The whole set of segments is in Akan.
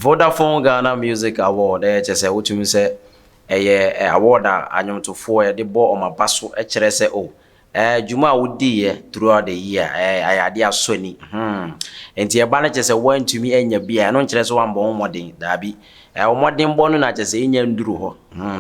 Vodafone Ghana Music Award ɛyɛ kyerɛ sɛ wotumi sɛ ɛyɛ award a anwomtofoɔ yɛde bɔ wɔn aba so kyerɛ sɛ o dwuma a wodiiɛ throughout the year ɛyɛ adeɛ asɔ ani. Nti ɛba no kyerɛ sɛ woantumi anya bi a, ɛno nkyerɛ sɛ woambɔ ho mmɔden. Daabi. Wo mmɔdenbɔ no na kyerɛ sɛ ɛnya nduru hɔ.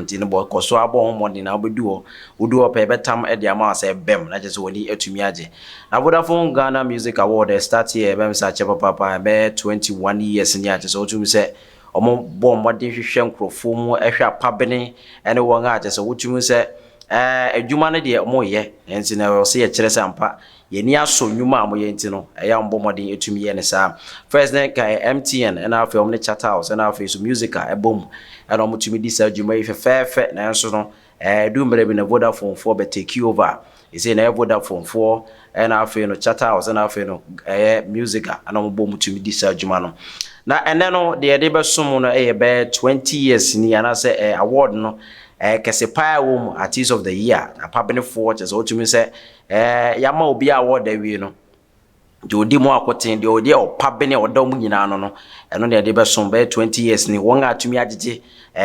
Nti no bɔ kɔ so abɔ ho mmɔden na wobɛdu hɔ. Wodu hɔ pɛ, yɛbɛtam de ama wo sɛ bɛm na kyerɛ sɛ w'ani atumi agye. Na Vodafone Ghana Music Award start yɛ ɛbɛm sɛ akyɛ papaapa, ɛbɛyɛ 21 years ni a kyerɛ sɛ wotumi sɛ wɔn bɔ mmɔden hwehwɛ nkurɔfoɔ mu, hwɛ apabene ne wɔn a kyerɛ sɛ wotumi sɛ adwuma no deɛ wɔyɛ, nti na ɛwɔ sɛ yɛkyerɛ sɛ ampa yɛni asɔ nnwuma a wɔyɛ, nti no ɛyɛ a wɔbɔ mmɔden ɛtumi yɛ ne saa. First ne ka MTN, ɛna afei wɔn ne Charterhouse, ɛna afei so Musica ɛbɔ mu ɛna wɔtumi di saa adwuma yi fɛfɛɛfɛ. Nanso no ɛdu mmerɛ bi na Vodafone foɔ bɛ take over. Ɛsɛ na ɛyɛ Vodafone foɔ, ɛna afei no Charterhouse, ɛna afei no ɛyɛ Musica, ɛna wɔn bɔ mu tumi di saa adwuma no. Na ɛnɛ no deɛ yɛde bɛsom no ɛyɛ bɛyɛ 20 years ni anaasɛ award no kɛse paa wɔ mu, Artist of the Year, apabenefoɔ kyerɛ sɛ wotumi sɛ yɛama obi award awie no, deɛ ɔdi mu akoten, deɛ ɔdi ɔpa bene a ɔda mu nyinaa no, ɛno deɛ yɛde bɛsom bɛyɛ 20 years ni wɔn a atumi agyegye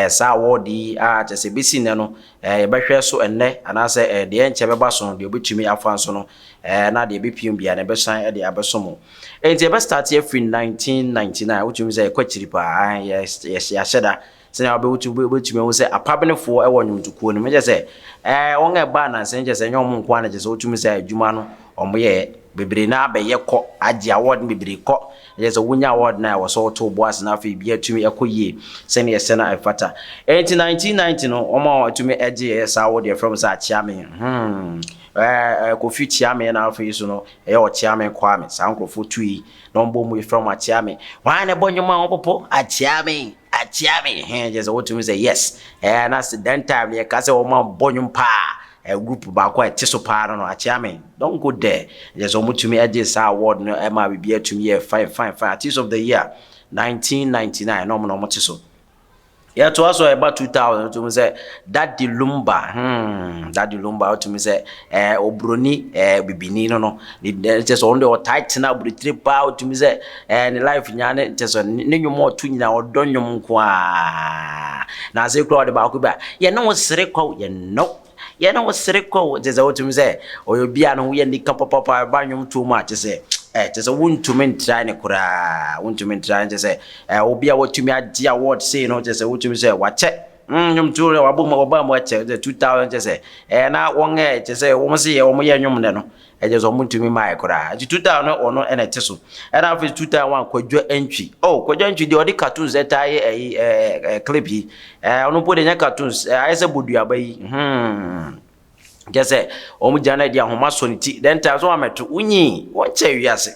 saa award yi a kyerɛ sɛ bɛsi nnɛ no yɛbɛhwɛ so ɛnnɛ anaasɛ deɛ nkyɛ bɛba so no, deɛ obɛtumi afa nso no na deɛ ɛbɛpiem bia na ɛbɛsan ɛde abɛso mo. Enti yɛbɛstart afiri 1999. Wotumi sɛ ɛkɔ akyiri paa, yɛahyɛ da sɛnea wobɛtumi ahu sɛ apabenefoɔ ɛwɔ nnwomtokuo no mu kyɛ sɛ wɔn a ɛbaa nansa kyɛ sɛ ɛnyɛ ɔmo nko ara na kyɛ sɛ wotumi sɛ adwuma no ɔmo yɛ bebree na abɛyɛ kɔ agye award no bebree kɔ. Ɛyɛ sɛ wonya award no a, ɛwɔ sɛ wɔto bo ase na afei bi atumi ɛkɔ yie sɛnea ɛsɛ na ɛfata. Ɛnti 1990 no, wɔn a wɔatumi agye ɛyɛ saa award, yɛfrɛ mo sɛ Akyeame, Kofi Kyeame, na afei so no ɛyɛ Ɔkyeame Kwame. Saa nkurɔfoɔ tu yi na wɔn bɔ mu, yɛfrɛ mo Akyeame. Wɔn a na ɛbɔ nnwom a wɔpopo Akyeame Akyeame hɛn kyerɛ sɛ wotumi sɛ yes, na sɛ then time no yɛka sɛ wɔn a bɔ nnwom paa, group baako a ɛte so paa no, Akyeame, don't go there. Kyerɛ sɛ wɔtumi agye saa award no ɛma biribi atumi yɛ fine fine fine. Artist of the Year 1999 na wɔn te so. Yɛtoa so a, ɛba 2000, wotumi sɛ Daddy Lumba. Daddy Lumba, wotumi sɛ oburoni bibini no ne kyɛ sɛ ɔno deɛ ɔtae tena aburotire paa. Wotumi sɛ ne life nyinaa ne kyɛ sɛ ne nnwom a ɔto nyinaa, ɔdɔ nnwom nko a na ase kura. Ɔde baako bi a yɛne wo sere kɔw, yɛno yɛne wo sere kɔw, kyɛ sɛ wotumi sɛ ɔyɛ obi a ne ho yɛ nika papapa. Ɛba nnwom to mu a, kyɛ sɛ kyɛ sɛ wontumi ntra ne koraa, wontumi ntra. Kyɛ sɛ obi a watumi agye award sei no, kyɛ sɛ wotumi sɛ wakyɛ nnwom to wabɔ mu, wɔba mu akyɛ sɛ 2000, kyɛ sɛ na wɔn kyɛ sɛ wɔn se yɛ wɔn yɛ nnwom nɛ no, ɛkyɛ sɛ wɔn ntumi maa yɛ koraa. Nti 2000 no, ɔno ɛna ɛte so. Ɛna afei 2001, Kwadwo Antwi. Oh, Kwadwo Antwi deɛ, ɔde cartoons ɛtaa yɛ ɛyi ɛɛ ɛɛ clip yi. Ɔno mpo de nyɛ cartoons, ayɛ sɛ boduaba yi. Kyɛ sɛ wɔn gya no de ahoma sɔ ne ti. Then time so wɔn amɛto wonyi wɔn kyɛ wiase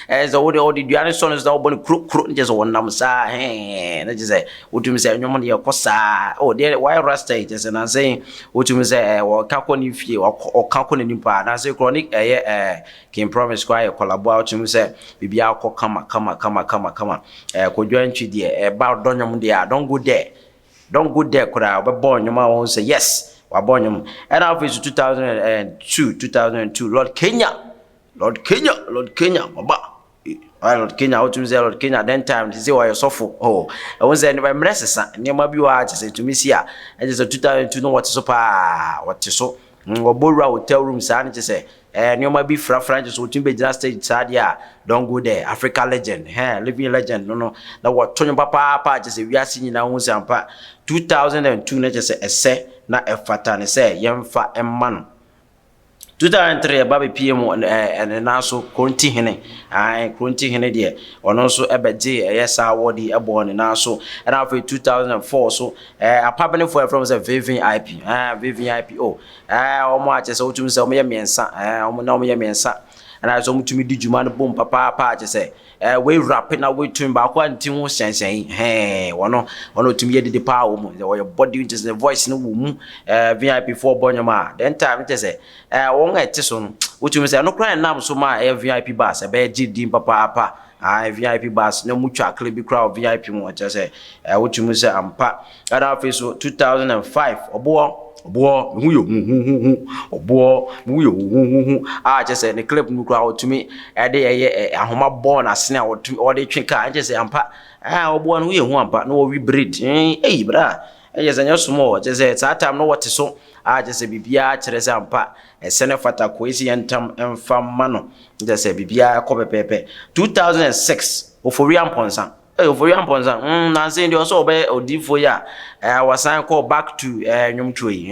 sɛ wɔde wɔde dua no sɔ no so na wɔbɔ no kuro kuro ne kyɛ sɛ wɔnam saa hɛn ne kyɛ sɛ wotumi sɛ ɛnwom no yɛkɔ saa. Oh, deɛ wɔayɛ rasta yi, kyɛ sɛ nansɛn wotumi sɛ wɔka kɔ ne fie, ɔka kɔ n'anim paa. Nansɛn korɔ ne ɛyɛ King Promise kɔ ayɛ collabo a, wotumi sɛ biribiara kɔ kama kama kama kama kama. Kwadwo Antwi deɛ, ɛba ɔdɔ nnwom deɛ a, don't go there, don't go there koraa. Ɔbɛbɔ nnwom a wɔn sɛ yes, wabɔ nnwom. Ɛna afei so 2002, 2002, Lord Kenya, Lord Kenya, Lord Kenya ɔba. Ɔyɛ Lord Kenya, wotumi sɛ Lord Kenya then time sɛ ɔyɛ sɔfo. Oh, ɛho sɛ mmerɛ sesa nneɛma bi wɔ a kyɛ sɛ tumi si a ɛkyɛ sɛ 2002 no wɔte so paa, wɔte so. Wɔbɔ wura hotel room saa no, kyɛ sɛ nneɛma bi frafra, kyɛ sɛ wɔtumi bɛgyina stage saa deɛ a, don't go there. Africa legend, hɛn living legend no na wɔto nwom papaapa, kyɛ sɛ wiase nyinaa ho sɛ ampa 2002 no kyɛ sɛ ɛsɛ na ɛfata ne sɛ yɛmfa mma no. 2003 ɛba bɛpie mu ɛne nan so Kronti Hene. Ae, Kronti Hene deɛ, ɔno nso ɛbɛgye ɛyɛ saa award yi ɛbɔɔ ne nan so. Ɛna afei 2004 so apabenefoɔ a yɛfrɛ mo sɛ VVIP, VVIP o, wɔn a kyerɛ sɛ wotumi sɛ wɔyɛ mmiɛnsa, wɔn na wɔyɛ mmiɛnsa, ɛna sɛ wɔtumi di dwuma no bom papaapa, kyerɛ sɛ wei rap na wei tumi baako a ne ti ho hyɛnhyɛn hɛn, wɔn otumi yɛ dede paa wɔ mu, wɔyɛ body kyerɛ sɛ voice no wɔ mu. VIP foɔ bɔ nnwom a, then time kyerɛ sɛ wɔn a ɛte so no Wotumi sɛ ɛno koraa ɛnam so ma ɛyɛ VIP Bus ɛbɛyɛ gye din papaapa. Ah, VIP Bus na ɔmo twa clip bi koraa wɔ VIP mu, ɔkyerɛ sɛ wotumi sɛ ampa. Ɛna afei so 2005, Ɔboɔ, Ɔboɔ mehu yɛ huhuhuhu, Ɔboɔ mehu yɛ huhuhuhu, a kyerɛ sɛ ne clip no koraa ɔtumi ɛde ɛyɛ ahoma bɔɔ n'asene a ɔtumi ɔde twe kaa. Ɛkyerɛ sɛ ampa, ɔboɔ no ho yɛ hu ampa na wɔwi breed. Ɛyi bra, ɛyɛ sɛ nyɛ small. Kyerɛ sɛ saa time no wɔte so a, kyerɛ sɛ biribiara kyerɛ sɛ ampa ɛsɛ ne fata kɔ esi yɛn ntam mfa ma no. Kyerɛ sɛ biribiara kɔ pɛpɛɛpɛ. 2006, Ofori Ampɔnsa. Ɛyɛ Ofori Ampɔnsa nansi deɛ ɔsɛ ɔbɛyɛ odiifoɔ yi a wɔsan kɔ back to nnwomtoɔ yi.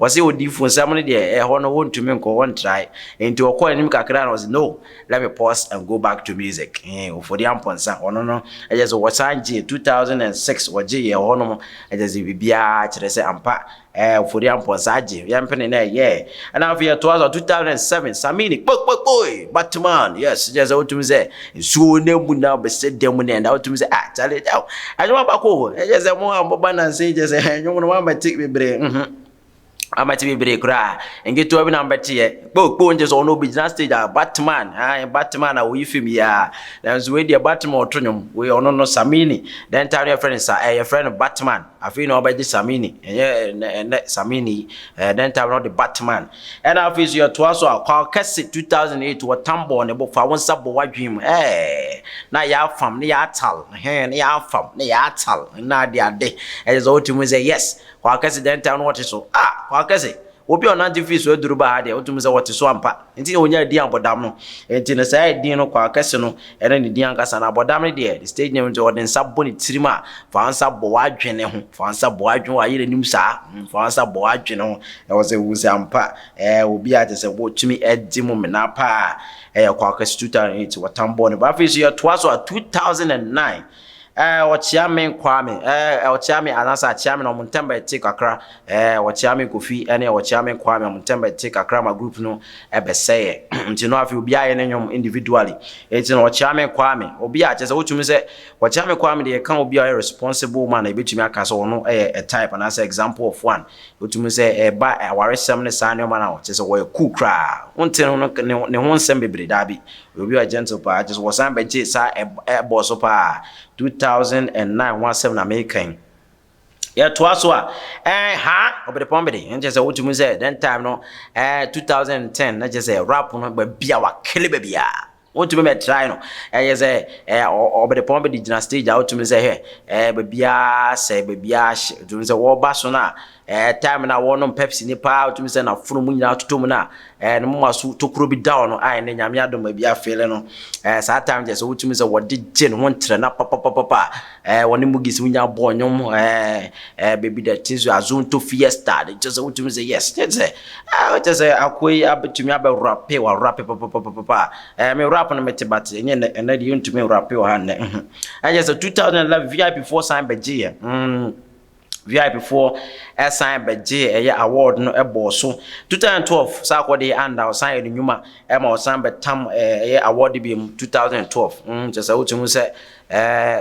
Wɔsɛ odiifoɔ nsɛm no deɛ, ɛhɔ no wɔntumi nkɔ, wɔntrae, nti ɔkɔ anim kakra na ɔsɛ, "No, let me pause and go back to music." Ofori Ampɔnsa, ɔno no ɛyɛ sɛ wɔsan gye 2006, wɔgye yɛ hɔ nom. Ɛyɛ sɛ biribiara kyerɛ sɛ ampa, Ofori Ampɔnsa agye yɛmpene na ɛyɛ. Ɛna afei yɛtoa so, 2007, Samini kpokpokpoi Batman. Yes, kyerɛ sɛ wotumi sɛ nsuo na mu na bɛsɛ dɛm na ɛna wotumi sɛ, ah, kyale ɛw ɛnwom baako. Ɛyɛ sɛ mo a mobɔ nanse, kyerɛ sɛ ɛnwom no moamɛte bebree, amate bebree koraa, nketewa bi na mbɛteɛ kpokpo. Nkyɛ sɛ ɔno obi gyina stage a, Batman, ah, Batman a oyi film yi a, nanso wei deɛ Batman ɔto nwom wei. Ɔno no Samini, then time no yɛfrɛ no sa yɛfrɛ no Batman. Afei na ɔbɛgye Samini, ɛnyɛ ɛnɛ Samini. Then time no ɔde Batman. Ɛna afei so yɛtoa so a, Kwaw Kɛse 2008, wɔtam bɔɔ ne bo, fa wo nsa bɔ w'adwene mu na yɛafam ne yɛatal hɛn ne yɛafam ne yɛatal na ade ade. Ɛyɛ sɛ wotumi sɛ yes, Kwaw Kɛse, then time no wɔte so. Ah, Kwaw Kɛse, obi a ɔnante fii so aduru ba ha deɛ, wotumi sɛ wɔte so ampa, nti na wɔnya din abɔdam no. Nti no saa din no, Kwaw Kɛse no, ɛne ne din ankasa na abɔdam no deɛ, the stage name. Nti ɔde nsa bɔ ne tirim a, fa nsa bɔ w'adwene ho, fa nsa bɔ w'adwene ho, ayɛ n'anim saa, fa nsa bɔ w'adwene ho. Ɛwɔ sɛ wu sɛ ampa, obi a kyerɛ sɛ wɔtumi ɛgye mu mena paa, ɛyɛ Kwaw Kɛse 2008, wɔtam bɔ ne ba. Afei so yɛtoa so a, 2009, Ɔkyeame Kwame, Ɔkyeame anaasɛ Akyeame na ɔmo ntɛm bɛte kakra. Ɔkyeame Kofi ɛne Ɔkyeame Kwame, ɔmo ntɛm bɛte kakra ma group no ɛbɛsɛeɛ. Nti no afei obiara yɛ ne nnwom individually. Nti no Ɔkyeame Kwame, obi a kyerɛ sɛ wotumi sɛ Ɔkyeame Kwame deɛ, yɛka obi a ɔyɛ responsible man a, ebɛtumi aka sɛ ɔno ɛyɛ a type anaasɛ example of one. Wotumi sɛ ɛba awaresɛm ne saa nneɛma no a, kyerɛ sɛ wɔyɛ cool koraa, wonte ne ho nsɛm bebree daabi. Obi a gentle paa, kyerɛ sɛ wɔsan bɛgye saa ɛbɔ so paa. 2009 ho asɛm na mekan. Yɛtoa so a, ha ɔbɛde pɔn bɛde nkyɛ sɛ wotumi sɛ then time no, 2010 na kyerɛ sɛ rap no baabi a wakele, baabi a wotumi bɛtrae no, ɛyɛ sɛ ɔbɛde pɔn bɛde gyina stage a, wotumi sɛ hwɛ, baabiaa sɛ baabiaa hye. Wotumi sɛ wɔba so no a, time na wɔnom Pepsi ne paa, wotumi sɛ nafono mu nyinaa totɔ mu no a, ne moma so tokuro bi da hɔ no a, ɛne Nyame adom baabi afeele no. Saa time kyerɛ sɛ wotumi sɛ wɔde gye ne ho ntrɛ na papapapapa. Wɔne Mugis mu nya bɔɔ nnwom, ɛɛ ɛɛ baabi da ti so Azonto Fiesta de kyerɛ sɛ wotumi sɛ yes, kyerɛ sɛ kyerɛ sɛ akoa yi abɛtumi abɛ rap, wa rap papapapapa. Me rap no mete bate, ɛnyɛ nnɛ, ɛnnɛ deɛ yɛntumi rap wɔ ha nnɛ. Ɛkyerɛ sɛ 2011, VIP foɔ san bɛgye yɛ. VIP foɔ ɛsan bɛgye ɛyɛ award no ɛbɔɔ so. 2012 saa akɔde anda, ɔsan yɛ ne nnwuma ɛma ɔsan bɛtam ɛyɛ award bi mu 2012. Kyerɛ sɛ wotumi sɛ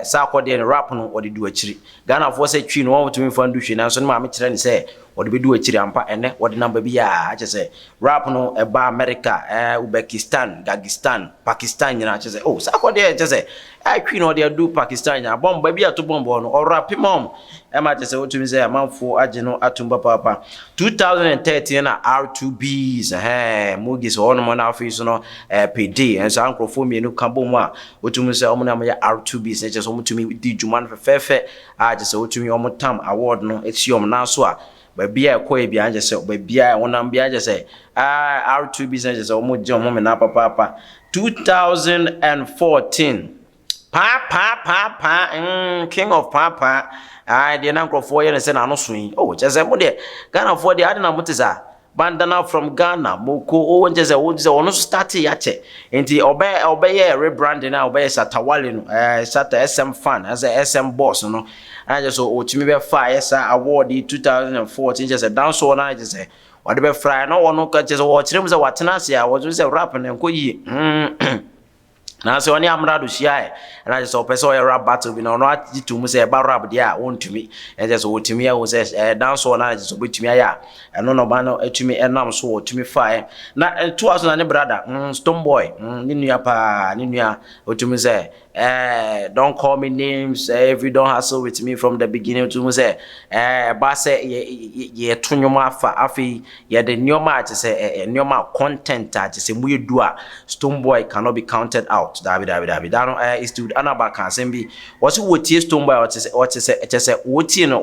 saa akɔdeɛ no, rap no wɔde du akyiri. Ghanafoɔ sɛ twi no wɔn fa ndu hwee, nanso ne maame kyerɛ ne sɛ wɔde bɛdu akyiri ampa. Ɛnɛ wɔde nam baabi a, kyerɛ sɛ rap no ɛba America, Uzbekistan, Gagistan, Pakistan nyinaa. Kyerɛ sɛ oh, saa akɔdeɛ, kyerɛ sɛ twi no ɔde adu Pakistan nyinaa. Bɔmb baabi a to bɔmb no, ɔ rap ma ɔm ɛma kyerɛ sɛ wotumi sɛ amanfoɔ agye no atom papaapa. 2013 na R2Bees, ɛhɛn Mugis hɔnom na afei so no Pede nso, nkurɔfoɔ mmienu ka bɔ mu a, wotumi sɛ ɔmo na yɛ R2Bees ne kyerɛ sɛ ɔmo di dwuma no fɛfɛɛfɛ a, kyerɛ sɛ wotumi ɔmo tam award no esi ɔmo nan so a, baabi a ɛkɔ yɛ bia, kyerɛ sɛ baabi a wɔnam bia, kyerɛ sɛ R2Bees ne kyerɛ sɛ ɔmo gye ɔmo mena papaapa. 2014, paa paa paa paa, king of paa paa. Ah, deɛ na nkurɔfoɔ yɛ no sɛ n'ano so yi oh, kyerɛ sɛ mo deɛ, Ghanafoɔ deɛ, ade na mo te saa. Bandana from Ghana moko o, nkyɛ sɛ wo sɛ ɔno nso start yɛakyɛ, nti ɔbɛyɛ rebranding a, ɔbɛyɛ Shatawale no, Shata SM fan ɛsɛ SM boss no, ɛna kyɛ sɛ ɔtumi bɛfa ayɛ saa award yi 2014. Kyɛ sɛ dansoɔ no ayɛ sɛ ɔde bɛfra na ɔno ka kyɛ sɛ wɔkyerɛ mu sɛ watena ase a, wɔtumi sɛ rap no nkɔ yie. Nanso ɔne Amerado hyiae, ɛna kyerɛ sɛ ɔpɛ sɛ ɔyɛ rap battle bi, na ɔno agye to mu sɛ ɛba rap deɛ a wɔntumi. Ɛna kyerɛ sɛ wɔtumi ahu sɛ dancehall na kyerɛ sɛ ɔbɛtumi ayɛ a, ɛno na ɔba no atumi ɛnam so wɔtumi faeɛ. Na ɛtoa so na ne brother, Stonebwoy, ne nua paa, ne nua ɔtumi sɛ, "Don't call me names if you don't hustle with me from the beginning." Ɔtumi sɛ ɛba sɛ yɛto nnwom afa, afei yɛde nneɛma a kyerɛ sɛ nneɛma a content a kyerɛ sɛ mu yɛ du a, Stonebwoy cannot be counted out. Daabi, daabi, daabi. Da no Eastwood Anaba ka asɛm bi, wɔsi wɔtie Stonebwoy, ɔte sɛ ɛkyɛ sɛ wɔtie no,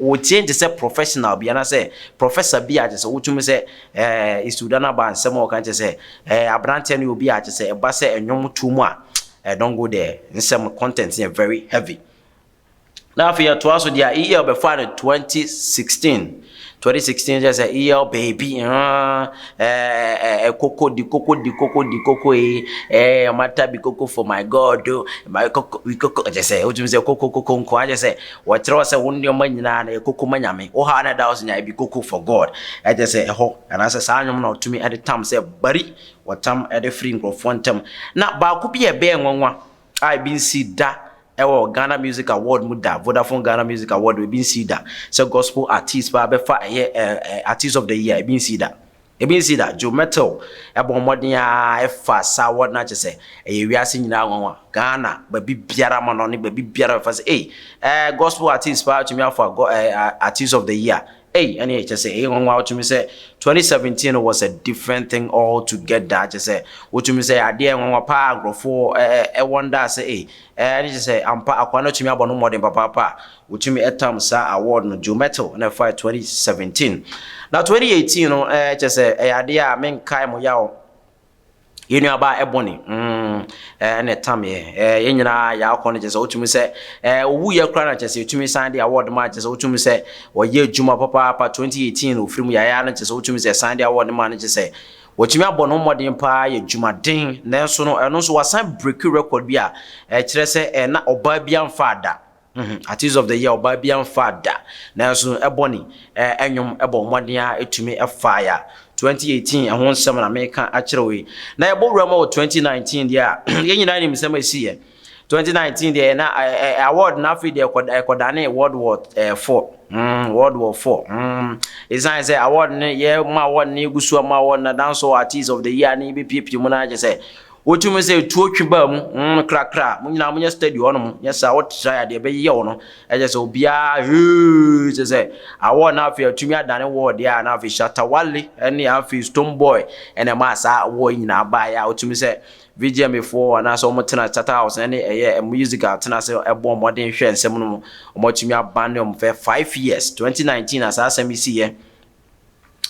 wɔtie nte sɛ professional bi anaasɛ professor bi a kyerɛ sɛ wotumi sɛ Eastwood Anaba nsɛm a ɔka kyerɛ sɛ aberanteɛ no yɛ obi a kyerɛ sɛ ɛba sɛ ɛnwom to mu a, don't go there. Nsɛm content yɛ very heavy. Na afei yɛtoa so deɛ a, EL bɛfa no 2016. 2016 kyerɛ sɛ EL Baby, koko di koko di koko di koko yi, mata bi koko for my God o, my koko bi koko, kyerɛ sɛ wotumi sɛ koko koko nko akyerɛ sɛ wɔkyerɛ sɛ wo nneɛma nyinaa na yɛ koko ma Nyame, wo ha na da wo so nya bi koko for God. Ɛkyerɛ sɛ ɛhɔ anaasɛ saa nnwom na ɔtumi ɛde tam sɛ bari wɔtam ɛde firi nkurɔfoɔ ntam. Na baako bi a ɛbɛyɛ nwanwa a ebi nsi da ɛwɔ Ghana Music Award mu da, Vodafone Ghana Music Award, ebi nsi da sɛ gospel artist paa bɛfa ɛyɛ ɛɛ ɛ Artist of the Year. Ebi nsi da, ebi nsi da. Joe Mettle ɛbɔ mmɔden a ɛfa saa award no, akyɛ sɛ ɛyɛ wiase nyinaa nwanwa. Ghana baabi biara ma no ne baabi biara bɛfa sɛ ɛy gospel artist paa tumi afa go Artist of the Year. Ɛy, ɛne kyɛ sɛ ɛyɛ nwanwa. Wotumi sɛ 2017 was a different thing altogether. Kyɛ sɛ wotumi sɛ adeɛ nwanwa paa, nkurɔfoɔ ɛwɔ nda sɛ ɛy ɛne kyɛ sɛ ampa akwa no tumi abɔ no mmɔden papaapa a wotumi ɛtam saa award no. Joe Mettle na ɛfa 2017. Na 2018 no, kyɛ sɛ ɛyɛ adeɛ a menkae mo yaw, yɛn nuaba Ebony ɛna ɛtam yɛ yɛn nyinaa yɛakɔ no. Kyɛ sɛ wotumi sɛ owu yɛ koraa na kyɛ sɛ yɛtumi san de award ma. Kyɛ sɛ wotumi sɛ wɔyɛ adwuma papaapa. 2018 ofiri mu yɛayɛ no, kyɛ sɛ wotumi sɛ san de award ma no. Kyɛ sɛ wɔtumi abɔ no mmɔden paa, yɛ dwumaden, nanso no ɛno nso wasan break record bi a ɛkyerɛ sɛ na ɔbaa bi amfa ada Artist of the Year, ɔbaa bi amfa da, nanso Ebony ɛnwom ɛbɔ mmɔden a ɛtumi ɛfa ya. 2018 ɛho nsɛm na meka akyerɛ wo yi. Na yɛbɔ wura mu wɔ 2019 deɛ a, yɛn nyinaa nim nsɛm a ɛsi yɛ 2019 deɛ. Na award na afei deɛ ɛkɔdane World War 4, World War 4. Ɛsiane sɛ award no yɛ ma award no yɛgu so ama award na Dancehall Artist of the Year ne yɛbɛpiepie mu no, akyɛ sɛ wotumi sɛ tuo twe baa mu krakra. Mo nyinaa monyɛ steady hɔ nom, nyɛ saa wotra adeɛ bɛyɛ wo no. Ɛkyɛ sɛ obiara hee kyɛ sɛ award no afei atumi adane wɔ deɛ a, na afei Shatta Wale ɛne afei Stonebwoy ɛna ɛmaa saa award yi nyinaa baeɛ a wotumi sɛ VGMA foɔ anaasɛ wɔn tena Charter House ɛne ɛyɛ music a tena sɛ ɛbɔ mmɔden hwɛ nsɛm no mu, wɔn atumi aban ne wɔn fɛ 5 years. 2019 na saa asɛm yi si yɛ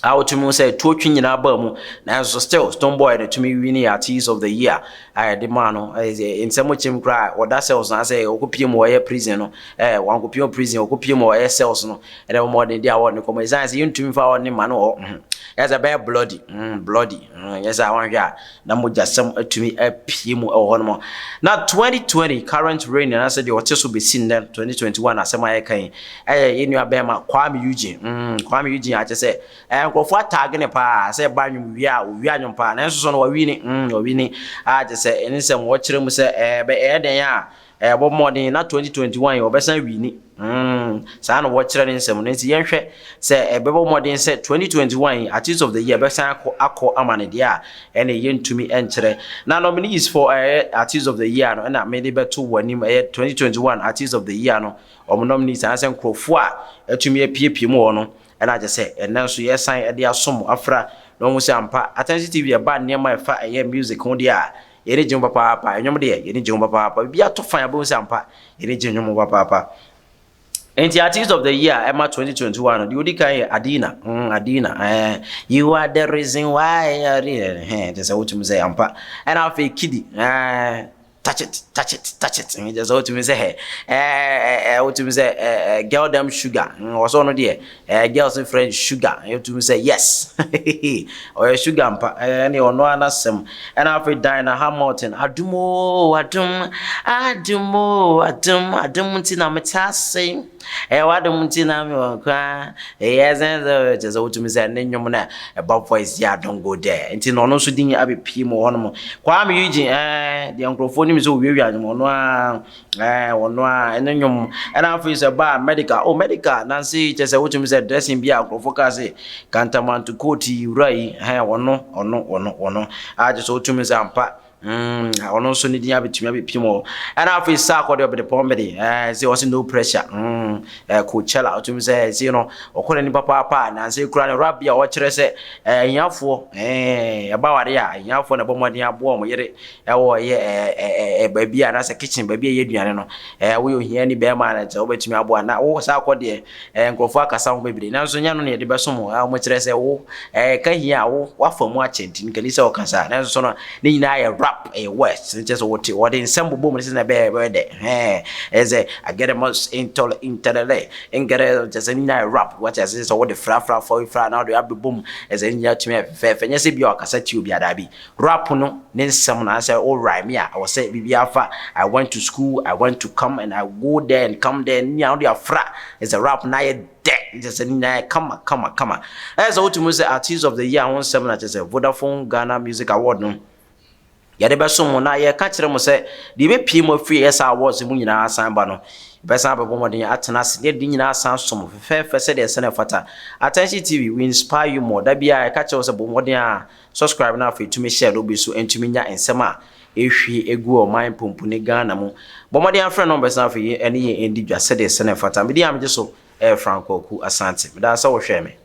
a wotumi sɛ tuo twe nyinaa baa mu, nanso still Stonebwoy no tumi win Artist of the Year a yɛde maa no. Nsɛm kyɛm koraa, ɔda cells na sɛ ɔkɔpie mu ɔyɛ prison no, wankɔpie mu prison, ɔkɔpie mu ɔyɛ cells no, ɛdɛ wɔn ɔde de award no kɔmɔ. Ɛsan sɛ yɛntumi fa award ne ma no hɔ, yɛ sɛ bɛyɛ bloody, bloody, yɛ sɛ awanhwɛ a na mogyasɛm atumi apue mu ɛwɔ hɔ nom. Na 2020 current reign anaasɛ deɛ ɔte so bɛsi nnɛ 2021 asɛm a yɛka yi, ɛyɛ yɛn nua bɛrima Kuami Eugene. Kuami Eugene akyɛ sɛ nkurɔfoɔ ataage ne paa sɛ ɛba nnwom wie a, owie anwom paa, nanso so no wawi ne wawi ne a kyɛ sɛ ɛne nsɛm wɔkyerɛ mu sɛ ɛyɛ den a ɛbɔ mmɔden na 2021 yi wɔbɛsan wi ni. Saa na wɔkyerɛ ne nsɛm no. Nti yɛnhwɛ sɛ ɛbɛbɔ mmɔden sɛ 2021 yi Artist of the Year bɛsan akɔ ama ne deɛ a, ɛne yɛntumi nkyerɛ. Na nominees for Artist of the Year no, ɛna mede bɛto wɔ anim, ɛyɛ 2021 Artist of the Year no, wɔn nominees anaasɛ nkurɔfoɔ a atumi apiepie mu wɔ no, ɛna kyerɛ sɛ ɛnɛ nso yɛsan de asom afra na wɔn sɛ ampa Attention TV ɛba nneɛma ɛfa ɛyɛ music ho deɛ a, yɛne gye ho papaapa. Ɛnwom deɛ, yɛne gye ho papaapa. Biribi ato fan abɛhu sɛ ampa yɛne gye nwom papaapa. Nti Artist of the Year ɛma 2021 no deɛ, odi kan yɛ Adina. Adina, "You are the reason why", ɛhɛn kyerɛ sɛ wotumi sɛ ampa. Ɛna afei KiDi, Touch it, touch it, touch it. Kyerɛ sɛ wotumi sɛ ɛɛ wotumi sɛ girl dem sugar. Wɔ sɛ ɔno deɛ girls frɛ sugar. Wotumi sɛ yes, ɔyɛ sugar mpa. Ɛne ɔno ara n'asɛm. Ɛna afei Diana Hamilton, adum o adum, adum o adum, adum nti na mete ase, ɛyɛ w'adom nti na mewɔ nkwa. Ɛyɛ sɛ kyerɛ sɛ wotumi sɛ ne nnwom no ɛba voice yɛ, I don go there. Nti na ɔno nso din abɛpie mu wɔ hɔnom. Kuami Eugene, deɛ nkurɔfoɔ nim sɛ owiawia nnwom, ɔno a ɔno a ɛne nnwom. Ɛna afei sɛ ba Medikal, oh, Medikal nansi kyerɛ sɛ wotumi sɛ dressing bi a nkurɔfoɔ kaa sɛ kantamanto coat yi wura yi, ɔno a kyerɛ sɛ wotumi sɛ ampa, ɔno nso ne din abɛtumi abɛpiem hɔ. Ɛna afei saa akɔde ɔbɛde pɔmbɛde sɛ ɔsɛ no pressure, Coachella, ɔtumi sɛ ɛsɛ no ɔkɔ n'ani papaapa. Nansa kura no rap bi a ɔkyerɛ sɛ ahiafoɔ ɛba ware a, ahiafoɔ na ɛbɔ mmɔden aboa ɔmo yere ɛwɔ ɛyɛ ɛɛ ɛɛ baabi a anaasɛ kitchen, baabi a ɛyɛ aduane no. Woyɛ ohia ni bɛrima a, kyerɛ wobɛtumi aboa na wo saa akɔ deɛ nkurɔfoɔ akasa ho bebree, nanso nyɛ no na yɛde bɛsom a wɔn kyerɛ sɛ wo ka hia a wo wafa mu akyɛ, nti nkani sɛ ɔkasa. Nanso so no ne nyinaa yɛ rap, ɛyɛ west, nkyɛ sɛ wɔte wɔde nsɛm bobɔ mu ne sɛ na ɛbɛyɛ dɛ ɛyɛ sɛ agɛrɛmɔ ntɔlɛ ntɛlɛlɛ nkɛrɛ, kyɛ sɛ ne nyinaa yɛ rap. Wɔte ase sɛ wɔde frafra fa fra na wɔde abɛbɔ mu, ɛsɛ ne nyinaa tumi ayɛ fɛfɛɛfɛ. Nyɛ sɛ bi a ɔkasa tie obi adaabi, rap no ne nsɛm no asɛ wo rhyme a ɛwɔ sɛ biribi afa "I went to school, I went to come and I go there and come there" ne nyinaa wɔde afra, ɛsɛ rap na ayɛ dɛ, nkyɛ sɛ ne nyinaa yɛ kama kama kama. Ɛyɛ sɛ wotumi sɛ Artist of the Year ho nsɛm na kyɛ sɛ Vodafone Ghana Music Award no yɛde bɛso mo, na yɛka kyerɛ mo sɛ deɛ ɛbɛpie mu afiri ɛyɛ saa awards mu nyinaa asan ba no, yɛbɛsan abɛbɔ mmɔden atena ase ne yɛde nyinaa asan som fɛfɛɛfɛ sɛdeɛ ɛsɛ no ɛfata. Attention TV, we inspire you more. Da biara yɛka kyerɛ wo sɛ bɔ mmɔden a subscribe na afei tumi share no, obi so ntumi nya nsɛm a ɛhwie egu ɔman pompone Ghana mu. Bɔ mmɔden afrɛ numbers na afei ɛne yɛn ɛndi dwa sɛdeɛ ɛsɛ no ɛfata. Mede a megye so ɛyɛ Franco Aku Asante. Medaa sɛ wohwɛ me.